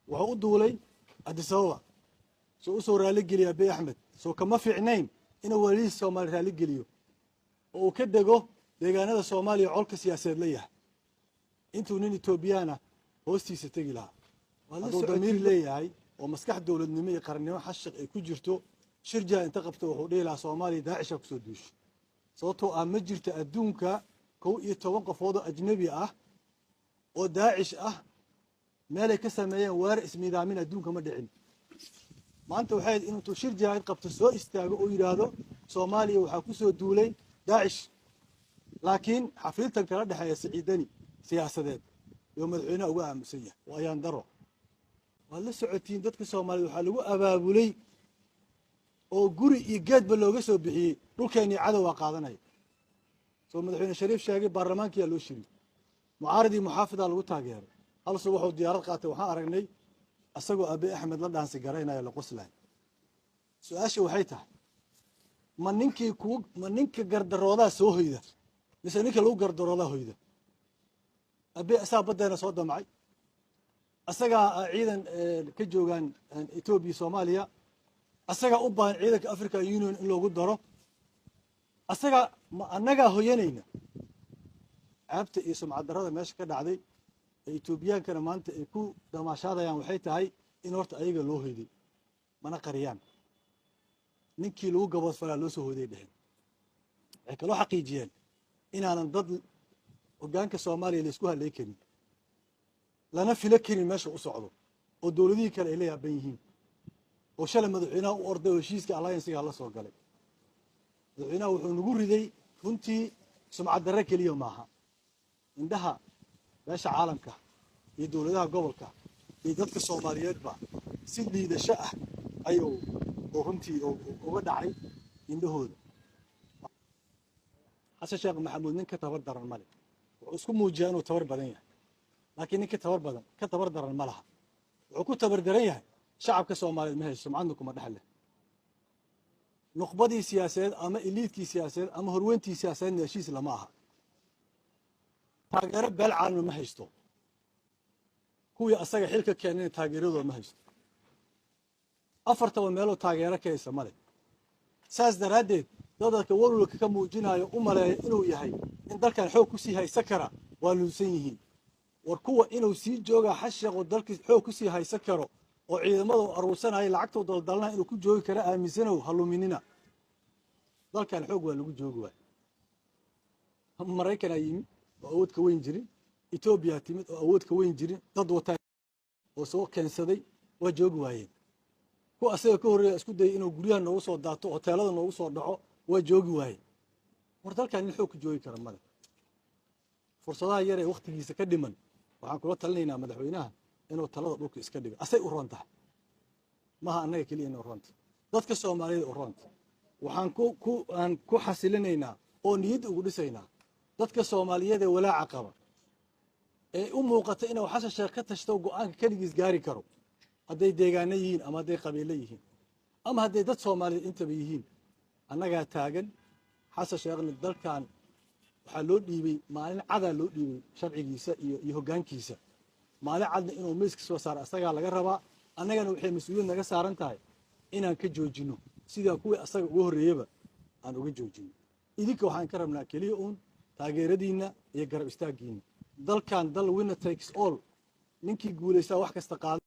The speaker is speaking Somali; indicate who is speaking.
Speaker 1: Wuxuu u duulay Addis Ababa soo usoo raaligeliya Abiy Axmed. Soo kama fiicnayn inuu walihiis Soomaali raaligeliyo oo uu ka dego deegaanada Soomaaliya colka siyaasadeed la yahay, intuu nin Etoobiyaan ah hoostiisa tegi lahaa? Hadduu damiir leeyahay oo maskax dowladnimo iyo qarannimo xashiq ay ku jirto, shirjaa inta qabta wuxuu dhihi lahaa Soomaaliya Daacisha kusoo duushay, sababtoo ah ma jirto adduunka 11 qofood oo ajnabi ah oo Daacish ah meelay ka sameeyeen weerar ismiidaamin. Adduunka ma dhicin. Maanta waxay ahayd intuu shir jaahid qabto, soo istaago oo yidhaahdo Soomaaliya waxaa ku soo duulay Daacish. Laakiin xafiiltan kala dhexeeya Siciidani siyaasadeed iyo madaxweynaha uga aamusan yahay waa ayaan daro. Waad la socotiin, dadka Soomaaliyed waxaa lagu abaabulay oo guri iyo geedba looga soo bixiyey dhulkeennii cadow waa qaadanaya. Soo madaxweyne Shariif sheegay, baarlamaankiyaa loo shiriyey, mucaaradii muxaafidaa lagu taageeray. Hal subaxuu diyaarad qaatay, waxaan aragnay isagoo Abiy Axmed la dhaansi garaynaya, la qoslay. Su-aasha waxay tahay, ma ninkii kuu ma ninka gardaroodaa soo hoyda mise ninka lagu gardaroodaa hoyda? Abiy asagaa baddeena soo damcay, asagaa ciidan ka joogaan Etoobiya, Soomaaliya, asagaa u baahan ciidanka African Union in loogu daro. Asagaa ma annagaa hoyanayna? Ceebta iyo sumcad darrada meesha ka dhacday ee Etoobiyaankana maanta ay ku damaashaadayaan waxay tahay in horta ayaga loo hoyday, mana qariyaan. Ninkii lagu gaboodfalaa loo soo hoyday dheheen. Waxay kaloo xaqiijiyeen inaanan dad hoggaanka Soomaaliya la isku hadlay karin, lana filo karin meesha u socdo, oo dowladihii kale ay la yaaban yihiin, oo shalay madaxweynaha u orday oo heshiiska alliancega la soo galay. Madaxweynaha wuxuu nagu riday runtii sumcad darre keliya maaha, indhaha beesha caalamka iyo dowladaha gobolka iyo dadka Soomaaliyeedba si liidasho ah ayuu oo runtii uga dhacay indhahooda. Xasan Sheekh Maxamuud nin ka tabar daran male. Wuxuu isku muujiyaa inuu tabar badan yahay, laakiin nin ka tabar badan ka tabar daran ma laha. Wuxuu ku tabar daran yahay shacabka Soomaaliyeed ma haysto, sumcadna kuma dhex leh. Nuqbadii siyaasadeed ama elite-kii siyaasadeed ama horweyntii siyaasadeedna heshiis lama aha. Taageero beel caalama ma haysto. Kuwii asaga xilka keenayna taageeradooda ma haysto. Afartaba meeloo taageero ka haysa male. Saas daraaddeed dadka walwalka ka muujinayo, u maleeya inuu yahay in dalkan xoog kusii haysan kara, waa luunsan yihiin. War kuwa inuu sii joogaa xasheeqoo dalkii xoog kusii haysan karo oo ciidamada u aruursanaya, lacagtoo daldalanaha inuu ku joogi kara aaminsanow, ha luminina. Dalkan xoog waa lagu joogi waay. Maraykanaa yimid oo awood ka weyn jirin, Etoobiya timid oo awood ka weyn jirin, dad wataa oo soo keensaday, waa joogi waayeen. Kuwa asaga ka horreeya isku dayay inuu guryaha noogu soo daato, hoteelada noogu soo dhaco, waa joogi waayeen. War dalkan nin xoog ku joogi kara male. Fursadaha yar ee wakhtigiisa ka dhiman waxaan kula talinaynaa madaxweynaha inuu talada dhulka iska dhigo. Asay u roon tahay, maha annaga keliya inay u roon tahay, dadka Soomaaliyeed u roon tahay. Waxaan ku aan ku xasilinaynaa oo niyadda ugu dhisaynaa dadka Soomaaliyeed ee walaaca qaba ee u muuqata inuu Xasan Sheekh ka tashto, go-aanka keligiis gaari karo, hadday deegaano yihiin ama hadday qabiilo yihiin ama hadday dad Soomaaliyeed intaba yihiin, annagaa taagan. Xasan Sheekhna dalkan waxaa loo dhiibay maalin cadaa, loo dhiibay sharcigiisa iyo hoggaankiisa. Maalin cadna inuu miiska soo saaro asagaa laga rabaa. Annagana waxay mas-uuliyad naga saaran tahay inaan ka joojino sidaa kuwii asaga uga horreeyaba aan uga joojino. Idinka waxaan ka rabnaa keliya uun taageeradiinna iyo garab istaaggiinna. Dalkan dal winner takes all, ninkii guulaystaa wax kasta qaada.